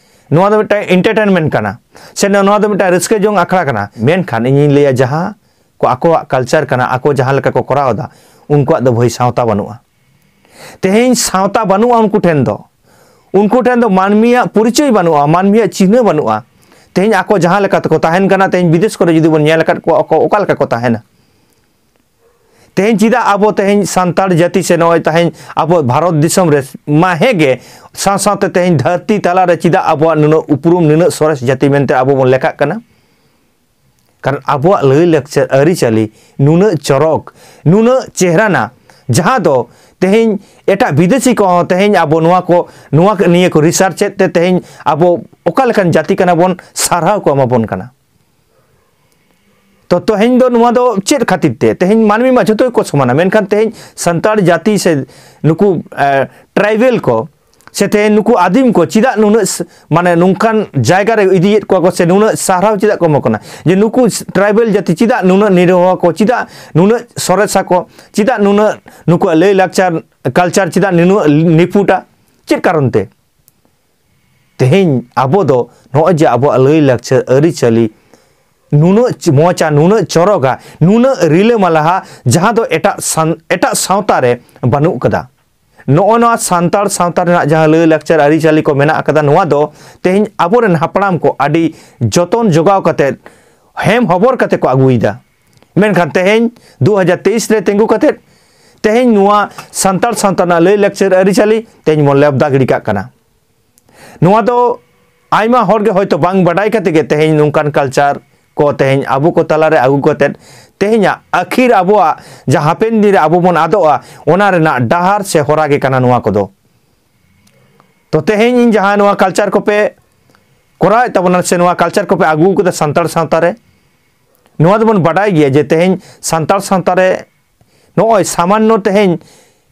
ᱱᱚᱣᱟ ᱫᱚ ᱢᱤᱫᱴᱟᱝ ᱮᱱᱴᱟᱨᱴᱮᱱᱢᱮᱱᱴ ᱠᱟᱱᱟ, ᱥᱮ ᱱᱚᱣᱟ ᱫᱚ ᱢᱤᱫᱴᱟᱝ ᱨᱟᱹᱥᱠᱟᱹ ᱡᱚᱝ ᱟᱠᱷᱲᱟ ᱠᱟᱱᱟ᱾ ᱢᱮᱱᱠᱷᱟᱱ ᱤᱧᱤᱧ ᱞᱟᱹᱭᱟ, ᱡᱟᱦᱟᱸ ᱠᱚ ᱟᱠᱚᱣᱟᱜ ᱠᱟᱞᱪᱟᱨ ᱠᱟᱱᱟ, ᱟᱠᱚ ᱡᱟᱦᱟᱸ ᱞᱮᱠᱟ ᱠᱚ ᱠᱚᱨᱟᱣ ᱮᱫᱟ, ᱩᱱᱠᱩᱣᱟᱜ ᱫᱚ ᱵᱷᱟᱹᱭ ᱥᱟᱶᱛᱟ ᱵᱟᱹᱱᱩᱜᱼᱟ᱾ ᱛᱮᱦᱮᱧ ᱥᱟᱶᱛᱟ ᱵᱟᱹᱱᱩᱜᱼᱟ ᱩᱱᱠᱩ ᱴᱷᱮᱱ ᱫᱚ, ᱩᱱᱠᱩ ᱴᱷᱮᱱ ᱫᱚ ᱢᱟᱹᱱᱢᱤᱭᱟᱜ ᱯᱚᱨᱤᱪᱚᱭ ᱵᱟᱹᱱᱩᱜᱼᱟ, ᱢᱟᱹᱱᱢᱤᱭᱟᱜ ᱪᱤᱱᱦᱟᱹ ᱵᱟᱹᱱᱩᱜᱼᱟ᱾ ᱛᱮᱦᱮᱧ ᱟᱠᱚ ᱡᱟᱦᱟᱸ ᱞᱮᱠᱟ ᱛᱮᱠᱚ ᱛᱟᱦᱮᱱ ᱠᱟᱱᱟ, ᱛᱮᱦᱮᱧ ᱵᱤᱫᱮᱥ ᱠᱚᱨᱮ ᱡᱩᱫᱤ ᱵᱚᱱ ᱧᱮᱞ ᱟᱠᱟᱫ ᱠᱚᱣᱟ, ᱟᱠᱚ ᱚᱠᱟ ᱞᱮᱠᱟ ᱠᱚ ᱛᱟᱦᱮᱱᱟ? ᱛᱮᱦᱮᱧ ᱪᱮᱫᱟᱜ ᱟᱵᱚ ᱛᱮᱦᱮᱧ ᱥᱟᱱᱛᱟᱲ ᱡᱟᱹᱛᱤ ᱥᱮ ᱱᱚᱜᱼᱚᱭ ᱛᱮᱦᱮᱧ ᱟᱵᱚ ᱵᱷᱟᱨᱚᱛ ᱫᱤᱥᱚᱢ ᱨᱮ ᱢᱟ ᱦᱮᱸ ᱜᱮ, ᱥᱟᱶ ᱥᱟᱶᱛᱮ ᱛᱮᱦᱮᱧ ᱫᱷᱟᱹᱨᱛᱤ ᱛᱟᱞᱟ ᱨᱮ ᱪᱮᱫᱟᱜ ᱟᱵᱚᱣᱟᱜ ᱱᱩᱱᱟᱹᱜ ᱩᱯᱨᱩᱢ, ᱱᱩᱱᱟᱹᱜ ᱥᱚᱨᱮᱥ ᱡᱟᱹᱛᱤ ᱢᱮᱱᱛᱮ ᱟᱵᱚ ᱵᱚᱱ ᱞᱮᱠᱷᱟᱜ ᱠᱟᱱᱟ? ᱠᱟᱨᱚᱱ ᱟᱵᱚᱣᱟᱜ ᱞᱟᱹᱭ ᱞᱟᱠᱪᱟᱨ, ᱟᱹᱨᱤᱪᱟᱹᱞᱤ ᱱᱩᱱᱟᱹᱜ ᱪᱚᱨᱚᱠ, ᱱᱩᱱᱟᱹᱜ ᱪᱮᱦᱨᱟᱱᱟ, ᱡᱟᱦᱟᱸ ᱫᱚ ᱛᱮᱦᱮᱧ ᱮᱴᱟᱜ ᱵᱤᱫᱮᱥᱤ ᱠᱚᱦᱚᱸ ᱛᱮᱦᱮᱧ ᱟᱵᱚ ᱱᱚᱣᱟ ᱠᱚ, ᱱᱚᱣᱟ ᱱᱤᱭᱟᱹ ᱠᱚ ᱨᱤᱥᱟᱨᱪ ᱮᱫ ᱛᱮ ᱛᱮᱦᱮᱧ ᱟᱵᱚ ᱚᱠᱟ ᱞᱮᱠᱟᱱ ᱡᱟᱹᱛᱤ ᱠᱟᱱᱟ ᱵᱚᱱ, ᱥᱟᱨᱦᱟᱣ ᱠᱚ ᱮᱢᱟ ᱵᱚᱱ ᱠᱟᱱᱟ᱾ ᱛᱚ ᱛᱮᱦᱮᱧ ᱫᱚ ᱱᱚᱣᱟ ᱫᱚ ᱪᱮᱫ ᱠᱷᱟᱹᱛᱤᱨ ᱛᱮ? ᱛᱮᱦᱮᱧ ᱢᱟᱹᱱᱢᱤ ᱢᱟ ᱡᱷᱚᱛᱚ ᱜᱮᱠᱚ ᱥᱚᱢᱟᱱᱟ, ᱢᱮᱱᱠᱷᱟᱱ ᱛᱮᱦᱮᱧ ᱥᱟᱱᱛᱟᱲ ᱡᱟᱹᱛᱤ ᱥᱮ ᱱᱩᱠᱩ, ᱮ, ᱴᱨᱟᱭᱵᱮᱞ ᱠᱚ ᱥᱮ ᱛᱮᱦᱮᱧ ᱱᱩᱠᱩ ᱟᱹᱫᱤᱢ ᱠᱚ ᱪᱮᱫᱟᱜ ᱱᱩᱱᱟᱹᱜ ᱥ- ᱢᱟᱱᱮ ᱱᱚᱝᱠᱟᱱ ᱡᱟᱭᱜᱟ ᱨᱮ ᱤᱫᱤᱭᱮᱫ ᱠᱚᱣᱟ ᱠᱚ, ᱥᱮ ᱱᱩᱱᱟᱹᱜ ᱥᱟᱨᱦᱟᱣ ᱪᱮᱫᱟᱜ ᱠᱚ ᱮᱢᱚᱜ ᱠᱟᱱᱟ? ᱡᱮ ᱱᱩᱠᱩ ᱴᱨᱟᱭᱵᱮᱞ ᱡᱟᱹᱛᱤ ᱪᱮᱫᱟᱜ ᱱᱩᱱᱟᱹᱜ ᱱᱤᱨᱟᱹᱣᱟ ᱠᱚ, ᱪᱮᱫᱟᱜ ᱱᱩᱱᱟᱹᱜ ᱥᱚᱨᱮᱥᱟ ᱠᱚ, ᱪᱮᱫᱟᱜ ᱱᱩᱱᱟᱹᱜ ᱱᱩᱠᱩᱣᱟᱜ ᱞᱟᱹᱭ ᱞᱟᱠᱪᱟᱨ, ᱠᱟᱞᱪᱟᱨ ᱪᱮᱫᱟᱜ ᱱᱩᱱᱟᱹᱜ ᱱᱤᱯᱷᱩᱴᱟ? ᱪᱮᱫ ᱠᱟᱨᱚᱱ ᱛᱮ? ᱛᱮᱦᱮᱧ ᱟᱵᱚ ᱫᱚ ᱱᱚᱜᱼᱚᱭ ᱡᱮ ᱟᱵᱚᱣᱟᱜ ᱞᱟᱹᱭ ᱞᱟᱠᱪᱟᱨ, ᱟᱹᱨᱤᱪᱟᱹᱞᱤ ᱱᱩᱱᱟᱹᱜ ᱪ- ᱢᱚᱡᱟ, ᱱᱩᱱᱟᱹᱜ ᱪᱚᱨᱚᱜᱟ, ᱱᱩᱱᱟᱹᱜ ᱨᱤᱞᱟᱹᱢᱟᱞᱟᱦᱟ, ᱡᱟᱦᱟᱸ ᱫᱚ ᱮᱴᱟᱜ ᱥᱟᱱ- ᱮᱴᱟᱜ ᱥᱟᱶᱛᱟ ᱨᱮ ᱵᱟᱹᱱᱩᱜ ᱠᱟᱫᱟ᱾ ᱱᱚᱜᱼᱚ ᱱᱚᱣᱟ ᱥᱟᱱᱛᱟᱲ ᱥᱟᱶᱛᱟ ᱨᱮᱱᱟᱜ ᱡᱟᱦᱟᱸ ᱞᱟᱹᱭ ᱞᱟᱠᱪᱟᱨ ᱟᱹᱨᱤᱪᱟᱹᱞᱤ ᱠᱚ ᱢᱮᱱᱟᱜ ᱟᱠᱟᱫᱟ, ᱱᱚᱣᱟ ᱫᱚ ᱛᱮᱦᱮᱧ ᱟᱵᱚᱨᱮᱱ ᱦᱟᱯᱲᱟᱢ ᱠᱚ ᱟᱹᱰᱤ ᱡᱚᱛᱚᱱ ᱡᱚᱜᱟᱣ ᱠᱟᱛᱮᱫ, ᱦᱮᱢ ᱦᱚᱵᱚᱨ ᱠᱟᱛᱮ ᱠᱚ ᱟᱹᱜᱩᱭᱮᱫᱟ᱾ ᱢᱮᱱᱠᱷᱟᱱ ᱛᱮᱦᱮᱧ ᱫᱩ ᱦᱟᱡᱟᱨ ᱛᱮᱭᱤᱥ ᱨᱮ ᱛᱤᱸᱜᱩ ᱠᱟᱛᱮᱫ ᱛᱮᱦᱮᱧ ᱱᱚᱣᱟ ᱥᱟᱱᱛᱟᱲ ᱥᱟᱶᱛᱟ ᱨᱮᱱᱟᱜ ᱞᱟᱹᱭ ᱞᱟᱠᱪᱟᱨ ᱟᱹᱨᱤᱪᱟᱹᱞᱤ ᱛᱮᱦᱮᱧ ᱵᱚᱱ ᱞᱮᱵᱫᱟ ᱜᱤᱰᱤ ᱠᱟᱜ ᱠᱟᱱᱟ᱾ ᱱᱚᱣᱟ ᱫᱚ ᱟᱭᱢᱟ ᱦᱚᱲ ᱜᱮ ᱦᱚᱭᱛᱳ ᱵᱟᱝ ᱵᱟᱰᱟᱭ ᱠᱟᱛᱮ ᱜᱮ ᱛᱮᱦᱮᱧ ᱱᱚᱝᱠᱟᱱ ᱠᱟᱞᱪᱟᱨ ᱠᱚ ᱛᱮᱦᱮᱧ ᱟᱵᱚ ᱠᱚ ᱛᱟᱞᱟᱨᱮ ᱟᱹᱜᱩ ᱠᱟᱛᱮᱫ ᱛᱮᱦᱮᱧᱟᱜ ᱟᱹᱠᱷᱤᱨ ᱟᱵᱚᱣᱟᱜ ᱡᱟᱦᱟᱸ ᱦᱟᱯᱮᱱ ᱫᱤᱱ ᱨᱮ ᱟᱵᱚ ᱵᱚᱱ ᱟᱫᱚᱜᱼᱟ, ᱚᱱᱟ ᱨᱮᱱᱟᱜ ᱰᱟᱦᱟᱨ ᱥᱮ ᱦᱚᱨᱟ ᱜᱮ ᱠᱟᱱᱟ ᱱᱚᱣᱟ ᱠᱚᱫᱚ᱾ ᱛᱚ ᱛᱮᱦᱮᱧ ᱤᱧ ᱡᱟᱦᱟᱸ ᱱᱚᱣᱟ ᱠᱟᱞᱪᱟᱨ ᱠᱚᱯᱮ ᱠᱚᱨᱟᱣᱮᱫ ᱛᱟᱵᱚᱱᱟ ᱥᱮ ᱱᱚᱣᱟ ᱠᱟᱞᱪᱟᱨ ᱠᱚᱯᱮ ᱟᱹᱜᱩ ᱠᱟᱫᱟ ᱥᱟᱱᱛᱟᱲ ᱥᱟᱶᱛᱟ ᱨᱮ, ᱱᱚᱣᱟ ᱫᱚᱵᱚᱱ ᱵᱟᱰᱟᱭ ᱜᱮᱭᱟ ᱡᱮ ᱛᱮᱦᱮᱧ ᱥᱟᱱᱛᱟᱲ ᱥᱟᱶᱛᱟ ᱨᱮ ᱱᱚᱜᱼᱚᱭ ᱥᱟᱢᱟᱱᱱᱚ ᱛᱮᱦᱮᱧ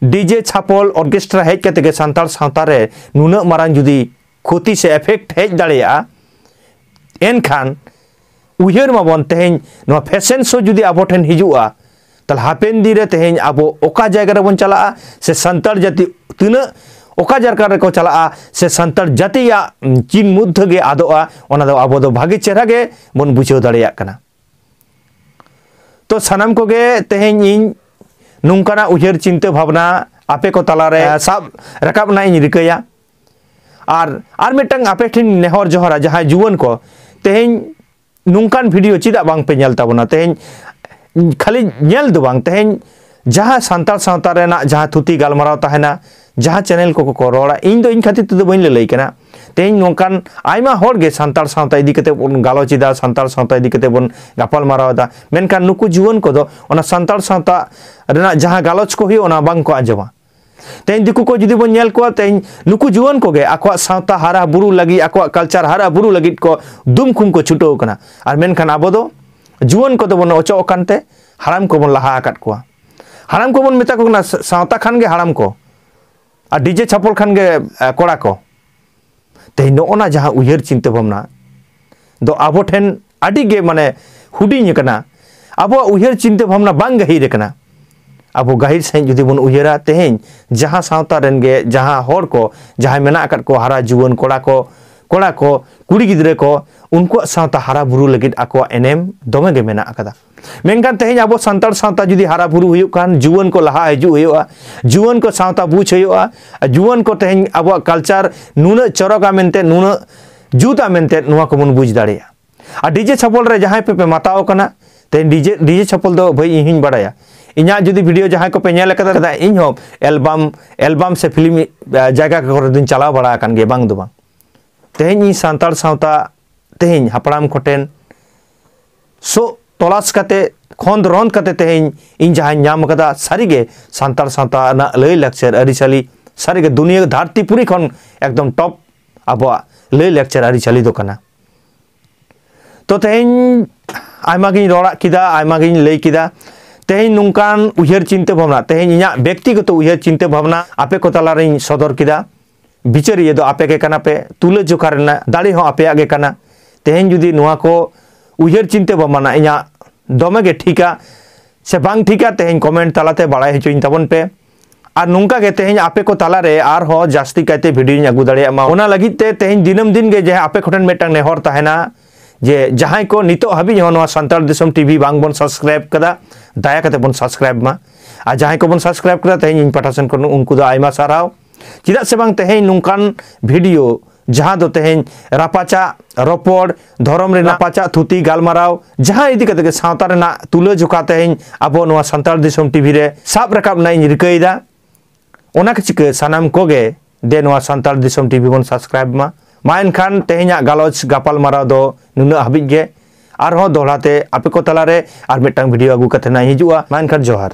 ᱰᱤᱡᱮ ᱪᱷᱟᱯᱚᱞ ᱚᱨᱠᱮᱥᱴᱨᱟ ᱦᱮᱡ ᱠᱟᱛᱮ ᱜᱮ ᱥᱟᱱᱛᱟᱲ ᱥᱟᱶᱛᱟ ᱨᱮ ᱱᱩᱱᱟᱹᱜ ᱢᱟᱨᱟᱝ ᱡᱩᱫᱤ ᱠᱷᱚᱛᱤ ᱥᱮ ᱮᱯᱷᱮᱠᱴ ᱦᱮᱡ ᱫᱟᱲᱮᱭᱟᱜᱼᱟ, ᱮᱱᱠᱷᱟᱱ ᱩᱭᱦᱟᱹᱨ ᱢᱟᱵᱚᱱ ᱛᱮᱦᱮᱧ ᱱᱚᱣᱟ ᱯᱷᱮᱥᱮᱱ ᱥᱳ ᱡᱩᱫᱤ ᱟᱵᱚ ᱴᱷᱮᱱ ᱦᱤᱡᱩᱜᱼᱟ, ᱛᱟᱦᱞᱮ ᱦᱟᱯᱮᱱ ᱫᱤᱱ ᱨᱮ ᱛᱮᱦᱮᱧ ᱟᱵᱚ ᱚᱠᱟ ᱡᱟᱭᱜᱟ ᱨᱮᱵᱚᱱ ᱪᱟᱞᱟᱜᱼᱟ ᱥᱮ ᱥᱟᱱᱛᱟᱲ ᱡᱟᱹᱛᱤ ᱛᱤᱱᱟᱹᱜ ᱚᱠᱟ ᱡᱟᱭᱜᱟ ᱨᱮᱠᱚ ᱪᱟᱞᱟᱜᱼᱟ ᱥᱮ ᱥᱟᱱᱛᱟᱲ ᱡᱟᱹᱛᱤᱭᱟᱜ ᱪᱤᱱ ᱢᱩᱫᱽᱫᱷᱟᱹ ᱜᱮ ᱟᱫᱚᱜᱼᱟ, ᱚᱱᱟ ᱫᱚ ᱟᱵᱚ ᱫᱚ ᱵᱷᱟᱜᱮ ᱪᱮᱦᱨᱟ ᱜᱮ ᱵᱚᱱ ᱵᱩᱡᱷᱟᱹᱣ ᱫᱟᱲᱮᱭᱟᱜ ᱠᱟᱱᱟ᱾ ᱛᱚ ᱥᱟᱱᱟᱢ ᱠᱚᱜᱮ ᱛᱮᱦᱮᱧ ᱤᱧ ᱱᱚᱝᱠᱟᱱᱟᱜ ᱩᱭᱦᱟᱹᱨ ᱪᱤᱱᱛᱟᱹ ᱵᱷᱟᱵᱽᱱᱟ ᱟᱯᱮ ᱠᱚ ᱛᱟᱞᱟᱨᱮ ᱥᱟᱵ ᱨᱟᱠᱟᱵ ᱨᱮᱱᱟᱜ ᱤᱧ ᱨᱤᱠᱟᱹᱭᱟ᱾ ᱟᱨ ᱟᱨ ᱢᱤᱫᱴᱟᱝ ᱟᱯᱮ ᱴᱷᱮᱱ ᱱᱮᱦᱚᱨ ᱡᱚᱦᱟᱨᱟ, ᱡᱟᱦᱟᱸᱭ ᱡᱩᱣᱟᱹᱱ ᱠᱚ ᱛᱮᱦᱮᱧ ᱱᱚᱝᱠᱟᱱ ᱵᱷᱤᱰᱤᱭᱳ ᱪᱮᱫᱟᱜ ᱵᱟᱝ ᱯᱮ ᱧᱮᱞ ᱛᱟᱵᱚᱱᱟ? ᱛᱮᱦᱮᱧ ᱠᱷᱟᱹᱞᱤ ᱧᱮᱞ ᱫᱚ ᱵᱟᱝ, ᱛᱮᱦᱮᱧ ᱡᱟᱦᱟᱸ ᱥᱟᱱᱛᱟᱲ ᱥᱟᱶᱛᱟ ᱨᱮᱱᱟᱜ ᱡᱟᱦᱟᱸ ᱛᱷᱩᱛᱤ ᱜᱟᱞᱢᱟᱨᱟᱣ ᱛᱟᱦᱮᱱᱟ, ᱡᱟᱦᱟᱸ ᱪᱮᱱᱮᱞ ᱠᱚᱠᱚ ᱠᱚ ᱨᱚᱲᱟ, ᱤᱧ ᱫᱚ ᱤᱧ ᱠᱷᱟᱹᱛᱤᱨ ᱛᱮᱫᱚ ᱵᱟᱹᱧ ᱞᱟᱹᱞᱟᱹᱭ ᱠᱟᱱᱟ᱾ ᱛᱮᱦᱮᱧ ᱱᱚᱝᱠᱟᱱ ᱟᱭᱢᱟ ᱦᱚᱲ ᱜᱮ ᱥᱟᱱᱛᱟᱲ ᱥᱟᱶᱛᱟ ᱤᱫᱤ ᱠᱟᱛᱮ ᱵᱚᱱ ᱜᱟᱞᱚᱪ ᱮᱫᱟ, ᱥᱟᱱᱛᱟᱲ ᱥᱟᱶᱛᱟ ᱤᱫᱤ ᱠᱟᱛᱮ ᱵᱚᱱ ᱜᱟᱯᱟᱞ ᱢᱟᱨᱟᱣ ᱮᱫᱟ, ᱢᱮᱱᱠᱷᱟᱱ ᱱᱩᱠᱩ ᱡᱩᱣᱟᱹᱱ ᱠᱚᱫᱚ ᱚᱱᱟ ᱥᱟᱱᱛᱟᱲ ᱥᱟᱶᱛᱟ ᱨᱮᱱᱟᱜ ᱡᱟᱦᱟᱸ ᱜᱟᱞᱚᱪ ᱠᱚ ᱦᱩᱭᱩᱜ, ᱚᱱᱟ ᱵᱟᱝ ᱠᱚ ᱟᱸᱡᱚᱢᱟ᱾ ᱛᱮᱦᱮᱧ ᱫᱤᱠᱩ ᱠᱚ ᱡᱩᱫᱤ ᱵᱚᱱ ᱧᱮᱞ ᱠᱚᱣᱟ, ᱛᱮᱦᱮᱧ ᱱᱩᱠᱩ ᱡᱩᱣᱟᱹᱱ ᱠᱚᱜᱮ ᱟᱠᱚᱣᱟᱜ ᱥᱟᱶᱛᱟ ᱦᱟᱨᱟ ᱵᱩᱨᱩ ᱞᱟᱹᱜᱤᱫ, ᱟᱠᱚᱣᱟᱜ ᱠᱟᱞᱪᱟᱨ ᱦᱟᱨᱟ ᱵᱩᱨᱩ ᱞᱟᱹᱜᱤᱫ ᱠᱚ ᱫᱩᱢ ᱠᱷᱩᱢ ᱠᱚ ᱪᱷᱩᱴᱟᱹᱣ ᱠᱟᱱᱟ᱾ ᱟᱨ ᱢᱮᱱᱠᱷᱟᱱ ᱟᱵᱚ ᱫᱚ ᱡᱩᱣᱟᱹᱱ ᱠᱚᱫᱚ ᱵᱚᱱ ᱚᱪᱚᱜ ᱟᱠᱟᱱ ᱛᱮ ᱦᱟᱲᱟᱢ ᱠᱚᱵᱚᱱ ᱞᱟᱦᱟ ᱟᱠᱟᱫ ᱠᱚᱣᱟ᱾ ᱦᱟᱲᱟᱢ ᱠᱚᱵᱚᱱ ᱢᱮᱛᱟ ᱠᱚ ᱠᱟᱱᱟ, ᱥᱟ- ᱥᱟᱶᱛᱟ ᱠᱷᱟᱱ ᱜᱮ ᱦᱟᱲᱟᱢ ᱠᱚ᱾ ᱟᱨ ᱰᱤᱡᱮ ᱪᱷᱟᱯᱚᱞ ᱠᱷᱟᱱ ᱜᱮ ᱠᱚᱲᱟ ᱠᱚ᱾ ᱛᱮᱦᱮᱧ ᱱᱚᱜᱼᱚ ᱱᱟ ᱡᱟᱦᱟᱸ ᱩᱭᱦᱟᱹᱨ ᱪᱤᱱᱛᱟᱹ ᱵᱷᱟᱵᱽᱱᱟ ᱫᱚ ᱟᱵᱚ ᱴᱷᱮᱱ ᱟᱹᱰᱤ ᱜᱮ ᱢᱟᱱᱮ ᱦᱩᱰᱤᱧ ᱟᱠᱟᱱᱟ᱾ ᱟᱵᱚᱣᱟᱜ ᱩᱭᱦᱟᱹᱨ ᱪᱤᱱᱛᱟᱹ ᱵᱷᱟᱵᱽᱱᱟ ᱵᱟᱝ ᱜᱟᱹᱦᱤᱨ ᱟᱠᱟᱱᱟ᱾ ᱟᱵᱚ ᱜᱟᱹᱦᱤᱨ ᱥᱟᱺᱦᱤᱡ ᱡᱩᱫᱤ ᱵᱚᱱ ᱩᱭᱦᱟᱹᱨᱟ, ᱛᱮᱦᱮᱧ ᱡᱟᱦᱟᱸ ᱥᱟᱶᱛᱟ ᱨᱮᱱ ᱜᱮ ᱡᱟᱦᱟᱸ ᱦᱚᱲ ᱠᱚ ᱡᱟᱦᱟᱸᱭ ᱢᱮᱱᱟᱜ ᱟᱠᱟᱫ ᱠᱚ, ᱦᱟᱨᱟ ᱡᱩᱣᱟᱹᱱ ᱠᱚᱲᱟ ᱠᱚ, ᱠᱚᱲᱟ ᱠᱚ, ᱠᱩᱲᱤ ᱜᱤᱫᱽᱨᱟᱹ ᱠᱚ, ᱩᱱᱠᱩᱣᱟᱜ ᱥᱟᱶᱛᱟ ᱦᱟᱨᱟ ᱵᱩᱨᱩ ᱞᱟᱹᱜᱤᱫ ᱟᱠᱚᱣᱟᱜ ᱮᱱᱮᱢ ᱫᱚᱢᱮ ᱜᱮ ᱢᱮᱱᱟᱜ ᱟᱠᱟᱫᱟ᱾ ᱢᱮᱱᱠᱷᱟᱱ ᱛᱮᱦᱮᱧ ᱟᱵᱚ ᱥᱟᱱᱛᱟᱲ ᱥᱟᱶᱛᱟ ᱡᱩᱫᱤ ᱦᱟᱨᱟ ᱵᱩᱨᱩ ᱦᱩᱭᱩᱜ ᱠᱷᱟᱱ, ᱡᱩᱣᱟᱹᱱ ᱠᱚ ᱞᱟᱦᱟ ᱦᱤᱡᱩᱜ ᱦᱩᱭᱩᱜᱼᱟ, ᱡᱩᱣᱟᱹᱱ ᱠᱚ ᱥᱟᱶᱛᱟ ᱵᱩᱡᱽ ᱦᱩᱭᱩᱜᱼᱟ, ᱟᱨ ᱡᱩᱣᱟᱹᱱ ᱠᱚ ᱛᱮᱦᱮᱧ ᱟᱵᱚᱣᱟᱜ ᱠᱟᱞᱪᱟᱨ ᱱᱩᱱᱟᱹᱜ ᱪᱚᱨᱚᱠᱟ ᱢᱮᱱᱛᱮ, ᱱᱩᱱᱟᱹᱜ ᱡᱩᱛᱟ ᱢᱮᱱᱛᱮ ᱱᱚᱣᱟ ᱠᱚᱵᱚᱱ ᱵᱩᱡᱽ ᱫᱟᱲᱮᱭᱟᱜᱼᱟ᱾ ᱟᱨ ᱰᱤᱡᱮ ᱪᱷᱟᱯᱚᱞ ᱨᱮ ᱡᱟᱦᱟᱸᱭ ᱯᱮ, ᱯᱮ ᱢᱟᱛᱟᱣ ᱠᱟᱱᱟ, ᱛᱮᱦᱮᱧ ᱰᱤᱡᱮ, ᱰᱤᱡᱮ ᱪᱷᱟᱯᱚᱞ ᱫᱚ ᱵᱷᱟᱹᱭ ᱤᱧ ᱦᱚᱸᱧ ᱵᱟᱲᱟᱭᱟ᱾ ᱤᱧᱟᱹᱜ ᱡᱩᱫᱤ ᱵᱷᱤᱰᱤᱭᱳ ᱡᱟᱦᱟᱸᱭ ᱠᱚᱯᱮ ᱧᱮᱞ ᱟᱠᱟᱫᱟ, ᱤᱧ ᱦᱚᱸ ᱮᱞᱵᱟᱢ, ᱮᱞᱵᱟᱢ ᱥᱮ ᱯᱷᱤᱞᱢ, ᱟ, ᱡᱟᱭᱜᱟ ᱠᱚᱨᱮ ᱫᱚᱧ ᱪᱟᱞᱟᱣ ᱵᱟᱲᱟ ᱟᱠᱟᱱ ᱜᱮᱭᱟ, ᱵᱟᱝ ᱫᱚ ᱵᱟᱝ᱾ ᱛᱮᱦᱮᱧ ᱤᱧ ᱥᱟᱱᱛᱟᱲ ᱥᱟᱶᱛᱟ ᱛᱮᱦᱮᱧ ᱦᱟᱯᱲᱟᱢ ᱠᱚᱴᱷᱮᱱ ᱥᱳᱜ ᱛᱚᱞᱟᱥ ᱠᱟᱛᱮ, ᱠᱷᱚᱸᱫᱽ ᱨᱚᱸᱫᱽ ᱠᱟᱛᱮ ᱛᱮᱦᱮᱧ ᱤᱧ ᱡᱟᱦᱟᱸᱧ ᱧᱟᱢ ᱟᱠᱟᱫᱟ, ᱥᱟᱹᱨᱤᱜᱮ ᱥᱟᱱᱛᱟᱲ ᱥᱟᱶᱛᱟ ᱨᱮᱱᱟᱜ ᱞᱟᱹᱭ ᱞᱟᱠᱪᱟᱨ ᱟᱹᱨᱤᱪᱟᱹᱞᱤ ᱥᱟᱹᱨᱤᱜᱮ ᱫᱩᱱᱤᱭᱟᱹ ᱫᱷᱟᱹᱨᱛᱤ ᱯᱩᱨᱤ ᱠᱷᱚᱱ ᱮᱠᱫᱚᱢ ᱴᱚᱯ ᱟᱵᱚᱣᱟᱜ ᱞᱟᱹᱭ ᱞᱟᱠᱪᱟᱨ ᱟᱹᱨᱤᱪᱟᱹᱞᱤ ᱫᱚ ᱠᱟᱱᱟ᱾ ᱛᱚ ᱛᱮᱦᱮᱧ ᱟᱭᱢᱟ ᱜᱤᱧ ᱨᱚᱲᱟᱜ ᱠᱮᱫᱟ, ᱟᱭᱢᱟ ᱜᱤᱧ ᱞᱟᱹᱭ ᱠᱮᱫᱟ᱾ ᱛᱮᱦᱮᱧ ᱱᱚᱝᱠᱟᱱ ᱩᱭᱦᱟᱹᱨ ᱪᱤᱱᱛᱟᱹ ᱵᱷᱟᱵᱽᱱᱟ, ᱛᱮᱦᱮᱧ ᱤᱧᱟᱹᱜ ᱵᱮᱠᱛᱤᱜᱚᱛᱚ ᱩᱭᱦᱟᱹᱨ ᱪᱤᱱᱛᱟᱹ ᱵᱷᱟᱵᱽᱱᱟ ᱟᱯᱮ ᱠᱚ ᱛᱟᱞᱟᱨᱤᱧ ᱥᱚᱫᱚᱨ ᱠᱮᱫᱟ᱾ ᱵᱤᱪᱟᱹᱨᱤᱭᱟᱹ ᱫᱚ ᱟᱯᱮ ᱜᱮ ᱠᱟᱱᱟ ᱯᱮ, ᱛᱩᱞᱟᱹ ᱡᱚᱠᱷᱟ ᱨᱮᱱᱟᱜ ᱫᱟᱲᱮ ᱦᱚᱸ ᱟᱯᱮᱭᱟᱜ ᱜᱮ ᱠᱟᱱᱟ᱾ ᱛᱮᱦᱮᱧ ᱡᱩᱫᱤ ᱱᱚᱣᱟ ᱠᱚ ᱩᱭᱦᱟᱹᱨ ᱪᱤᱱᱛᱟᱹ ᱵᱷᱟᱵᱽᱱᱟ ᱤᱧᱟᱹᱜ ᱫᱚᱢᱮ ᱜᱮ ᱴᱷᱤᱠᱟ ᱥᱮ ᱵᱟᱝ ᱴᱷᱤᱠᱟ, ᱛᱮᱦᱮᱧ ᱠᱚᱢᱮᱱᱴ ᱛᱟᱞᱟᱛᱮ ᱵᱟᱲᱟᱭ ᱦᱚᱪᱚᱧ ᱛᱟᱵᱚᱱ ᱯᱮ᱾ ᱟᱨ ᱱᱚᱝᱠᱟ ᱜᱮ ᱛᱮᱦᱮᱧ ᱟᱯᱮ ᱠᱚ ᱛᱟᱞᱟᱨᱮ ᱟᱨᱦᱚᱸ ᱡᱟᱹᱥᱛᱤ ᱠᱟᱭᱛᱮ ᱵᱷᱤᱰᱤᱭᱳᱧ ᱟᱹᱜᱩ ᱫᱟᱲᱮᱭᱟᱜ ᱢᱟ, ᱚᱱᱟ ᱞᱟᱹᱜᱤᱫ ᱛᱮ ᱛᱮᱦᱮᱧ ᱫᱤᱱᱟᱹᱢ ᱫᱤᱱ ᱜᱮ ᱡᱟᱦᱟᱸ ᱟᱯᱮ ᱠᱚᱴᱷᱮᱱ ᱢᱤᱫᱴᱟᱝ ᱱᱮᱦᱚᱨ ᱛᱟᱦᱮᱱᱟ ᱡᱮ ᱡᱟᱦᱟᱸᱭ ᱠᱚ ᱱᱤᱛᱚᱜ ᱦᱟᱹᱵᱤᱡ ᱦᱚᱸ ᱱᱚᱣᱟ ᱥᱟᱱᱛᱟᱲ ᱫᱤᱥᱚᱢ ᱴᱤᱵᱷᱤ ᱵᱟᱝ ᱵᱚᱱ ᱥᱟᱵᱥᱠᱨᱟᱭᱤᱵ ᱠᱟᱫᱟ, ᱫᱟᱭᱟ ᱠᱟᱛᱮ ᱵᱚᱱ ᱥᱟᱵᱥᱠᱨᱟᱭᱤᱵ ᱢᱟ᱾ ᱟᱨ ᱡᱟᱦᱟᱸᱭ ᱠᱚᱵᱚᱱ ᱥᱟᱵᱥᱠᱨᱟᱭᱤᱵ ᱠᱟᱫᱟ, ᱛᱮᱦᱮᱧ ᱤᱧ ᱯᱟᱦᱴᱟ ᱥᱮᱱ ᱠᱷᱚᱱ ᱩᱱᱠᱩ ᱫᱚ ᱟᱭᱢᱟ ᱥᱟᱨᱦᱟᱣ᱾ ᱪᱮᱫᱟᱜ ᱥᱮ ᱵᱟᱝ, ᱛᱮᱦᱮᱧ ᱱᱚᱝᱠᱟᱱ ᱵᱷᱤᱰᱤᱭᱳ ᱡᱟᱦᱟᱸ ᱫᱚ ᱛᱮᱦᱮᱧ ᱨᱟᱯᱟᱪᱟᱜ ᱨᱚᱯᱚᱲ, ᱫᱷᱚᱨᱚᱢ ᱨᱮᱱᱟᱜ ᱨᱟᱯᱟᱪᱟᱜ ᱛᱷᱩᱛᱤ ᱜᱟᱞᱢᱟᱨᱟᱣ, ᱡᱟᱦᱟᱸ ᱤᱫᱤ ᱠᱟᱛᱮ ᱜᱮ ᱥᱟᱶᱛᱟ ᱨᱮᱱᱟᱜ ᱛᱩᱞᱟᱹ ᱡᱚᱠᱷᱟ ᱛᱮᱦᱮᱧ ᱟᱵᱚ ᱱᱚᱣᱟ ᱥᱟᱱᱛᱟᱲ ᱫᱤᱥᱚᱢ ᱴᱤᱵᱷᱤ ᱨᱮ ᱥᱟᱵ ᱨᱟᱠᱟᱵ ᱨᱮᱱᱟᱜ ᱤᱧ ᱨᱤᱠᱟᱹᱭᱮᱫᱟ᱾ ᱚᱱᱟ ᱠᱚ ᱪᱤᱠᱟᱹ ᱥᱟᱱᱟᱢ ᱠᱚᱜᱮ ᱫᱮ ᱱᱚᱣᱟ ᱥᱟᱱᱛᱟᱲ ᱫᱤᱥᱚᱢ ᱴᱤᱵᱷᱤ ᱵᱚᱱ ᱥᱟᱵᱥᱠᱨᱟᱭᱤᱵ ᱢᱟ᱾ ᱢᱟ ᱮᱱᱠᱷᱟᱱ ᱛᱮᱦᱮᱧᱟᱜ ᱜᱟᱞᱚᱪ ᱜᱟᱯᱟᱞ ᱢᱟᱨᱟᱣ ᱫᱚ ᱱᱩᱱᱟᱹᱜ ᱦᱟᱹᱵᱤᱡ ᱜᱮ᱾ ᱟᱨᱦᱚᱸ ᱫᱚᱦᱲᱟ ᱛᱮ ᱟᱯᱮ ᱠᱚ ᱛᱟᱞᱟᱨᱮ ᱟᱨ ᱢᱤᱫᱴᱟᱝ ᱵᱷᱤᱰᱤᱭᱳ ᱟᱹᱜᱩ ᱠᱟᱛᱮ ᱱᱟᱜ ᱤᱧ ᱦᱤᱡᱩᱜᱼᱟ᱾ ᱢᱟ ᱮᱱᱠᱷᱟᱱ ᱡᱚᱦᱟᱨ᱾